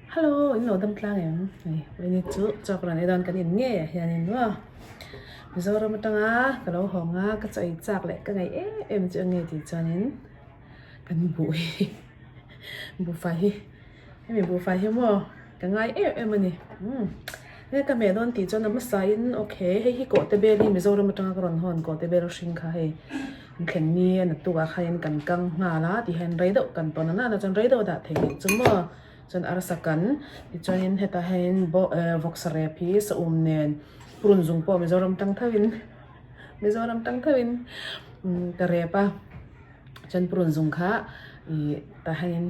Hello in lo dam tlang em hei vawiin chu chawk rawn ei dawn kan in ngei ah hianin maw Mizoram atanga ka lo hawng a ka chaw ei chak leh ka ngaih em em chu eng nge tih chuanin kan buh hi buhfai hi hemi buhfai hi maw ka ngai em em a ni umm hei ka hmeh dawn tih chuan a hmasa in okay hei hi kawhte bel hi Mizoram atanga ka rawn hawn kawhte bel hring kha hei. An thlen ni a naktukah khanin kan kang nghal a tihian rei deuh kan tawn a nana chuan rei deuh dah thei leh chu maw chuan arsa kan tichuanin hetah hianin vawksa rep hi saum nen purun zung pawh Mizoram tang tho in Mizoram tang tho in ka rep a chuan purun zung kha ih tah hianin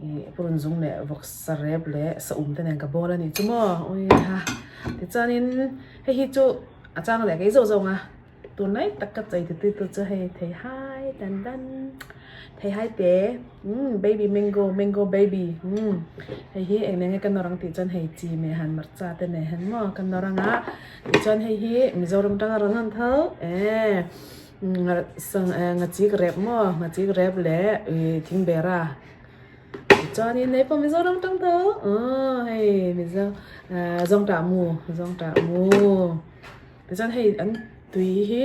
ih purun zung leh vawksa rep leh saum te nen ka bawl a nih chu maw ui ha tichuanin hei hi chu a chang leh kei zawk zawng a. Tunlai tak ka chei ti tu chu hei theihai dan dan theihai te umm baby mango mango baby umm hei hi eng eng nge ka nawr ang tih chuan hei chi meh han hmarcha te nen hian maw ka nawr ang a tichuan hei hi Mizoram atanga rawn hawn tho eh ngachik rep maw ngachik rep leh ih thingbera tichuanin hei pawh Mizoram atang tho aw hei Mizo ah zawngtah mu zawngtah mu. Tichuan hei an tui hi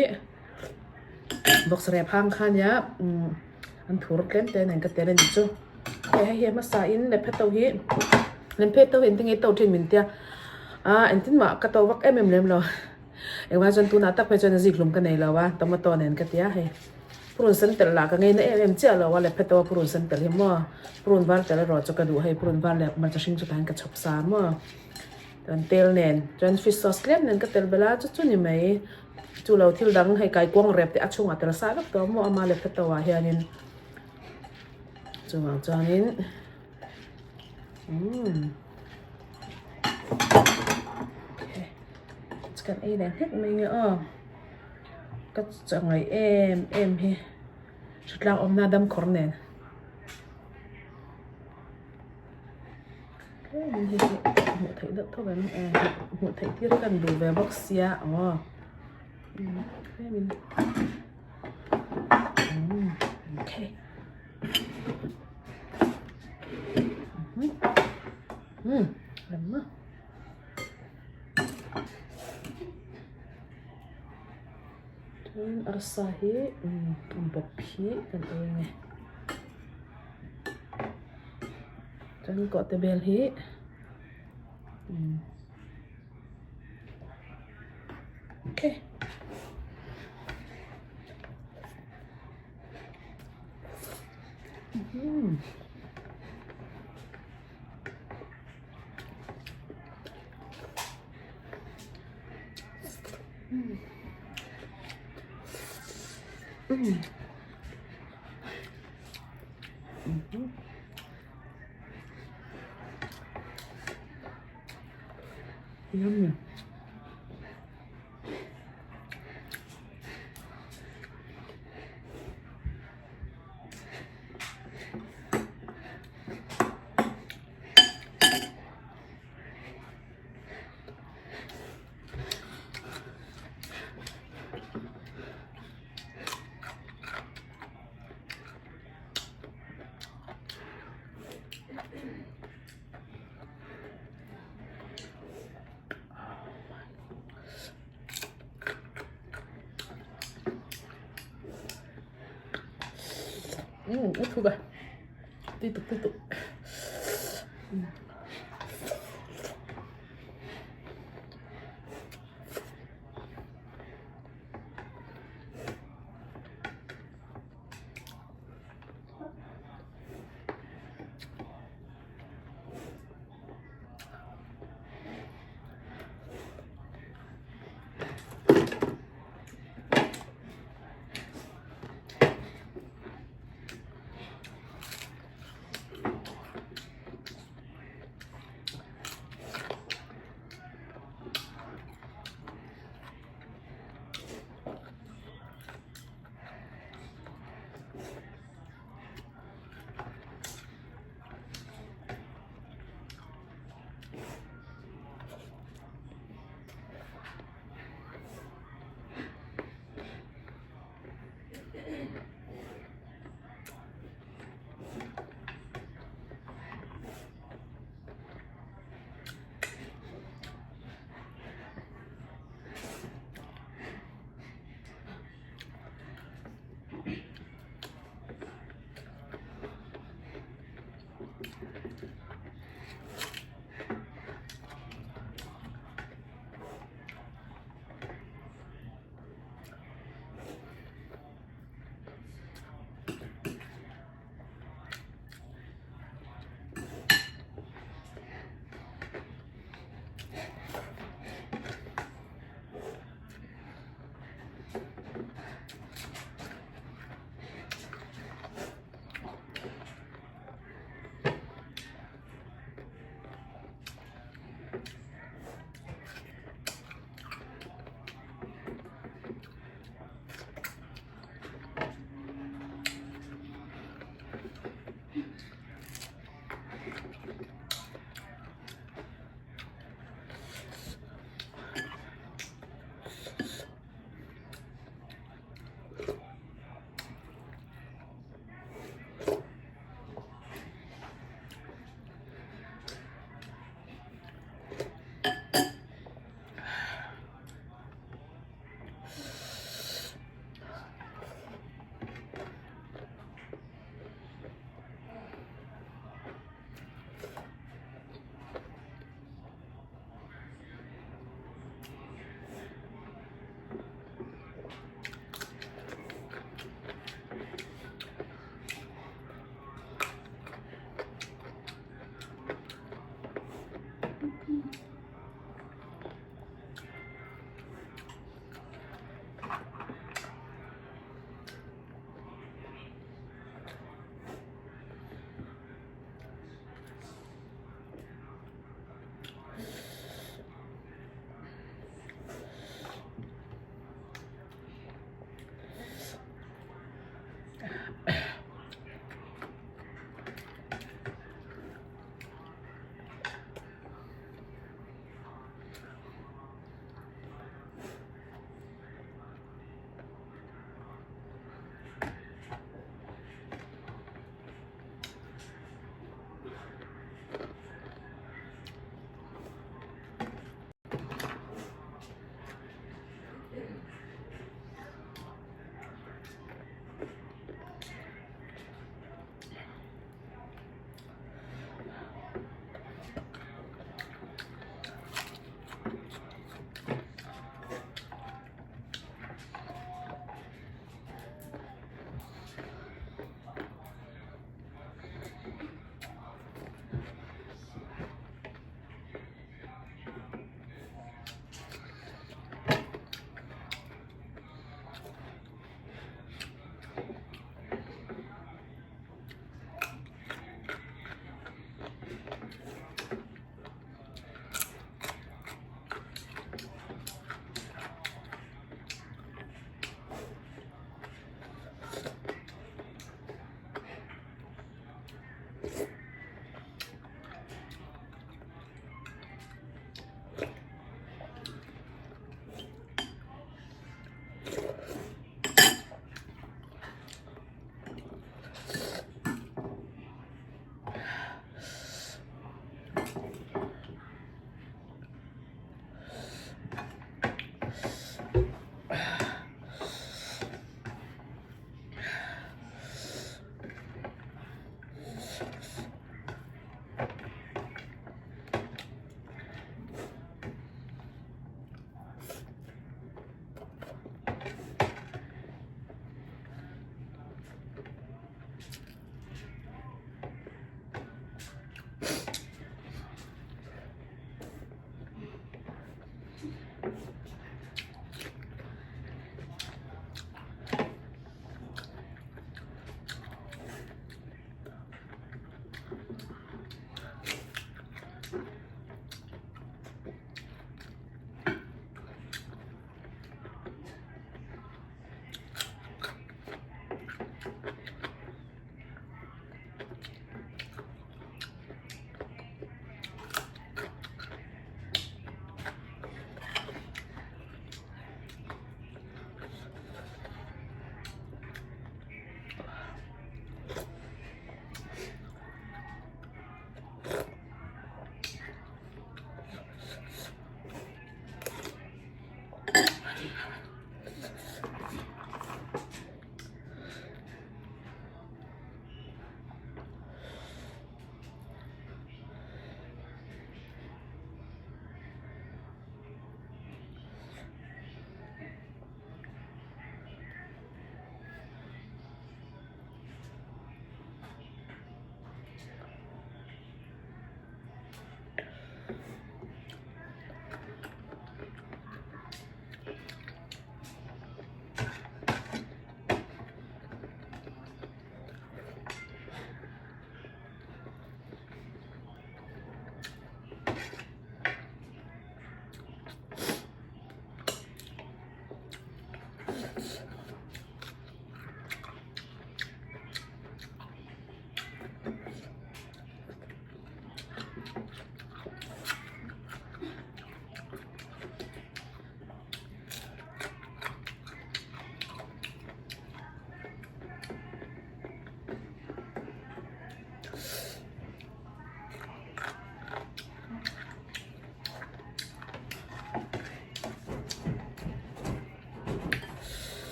box rep hang kha ania umm an thur tlem te nen ka tel a nih chu hei hei hi a hmasa in lephe to hi lephe to hi engtin nge i to thin min tia a engtin mah ka to vak em em lem lo engvang chuan tunah tak phei chuan a zik hlum ka nei lo a tomato nen ka tia hei purun sen telh lah ka ngei na em em chiah lo a lephe to a purun sen telh hi maw purun var telh erawh chu ka duh hei purun var leh hmarcha hring chu tah hian ka chhawp sa maw. Chuan tel nen chuan fish sauce tlem nen ka tel belh a chu chu ni mai chu lo thil dang hei kaikuang rep te a chhungah tel sa vek tawh maw ama leh pheto ah hianin chuvang chuanin umm kan ei leh nghek mai nge aw ka chaw ngaih em em hi hritlang awmna dam khawr nen. Hmuh theih deuh tho em hmuh theih tir hi kan duh ve bawk sia aw okay rem a chuan arsa hi bawp hi kan ei ange. Chuan kawhte bel hi okay Yummy. A thuk a tui tuk tui tuk.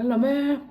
Kan lam e.